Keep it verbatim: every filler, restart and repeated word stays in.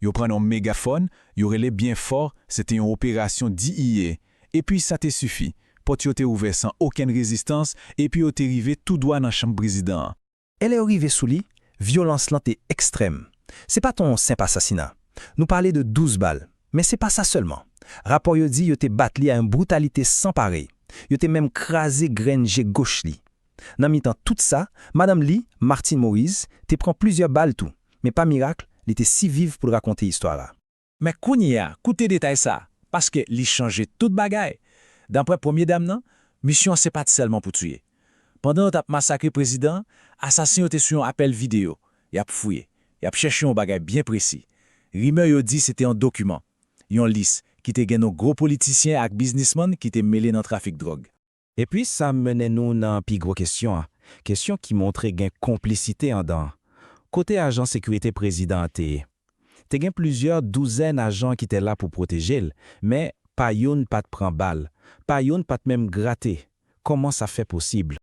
Yo pran yon megafòn, yo rele byen fò, se te yon operasyon D E A. Epi sa te sifi. Pòt yo te ouvè san okenn rezistans, epi yo te rive tou dwa nan chanm prezidan an. E lè yo rive sou li, vyolans lan te ekstrèm. Se pa t yon senp asasina. Nou pale de douz bal, men se pa sa sèlman. Rapò yo di yo te bat li a yon britalite san parèy. Yo te menm kraze grenn je goch li. Nan mitan tout sa, madanm li, Martine Moïse, te pran plizyè bal tou, men pa mirak, li te siviv pou l rakonte istwa a. Men kounye a, koute detay sa, paske li chanje tout bagay. Daprè premye dam nan, misyon an se pa t sèlman pou tiye. Pandan yo t ap masakre prezidan an, asasen yo te sou yon apèl videyo. Y ap fouye, y ap chèche yon bagay byen presi. Rimè yo di se te yon dokiman, yon lis ki te gen non gwo politisyen ak biznismann ki te mele nan trafik dwòg. Epi sa mennen nou nan pi gwo kesyon an, kesyon ki montre gen konplisite anndan an. Kote ajan sekirite prezidan an te ye? Te gen plizyè douzèn ajan ki te la pou pwoteje l, men pa youn pa t pran bal, pa youn pa t menm grate. Kòman sa fè posib?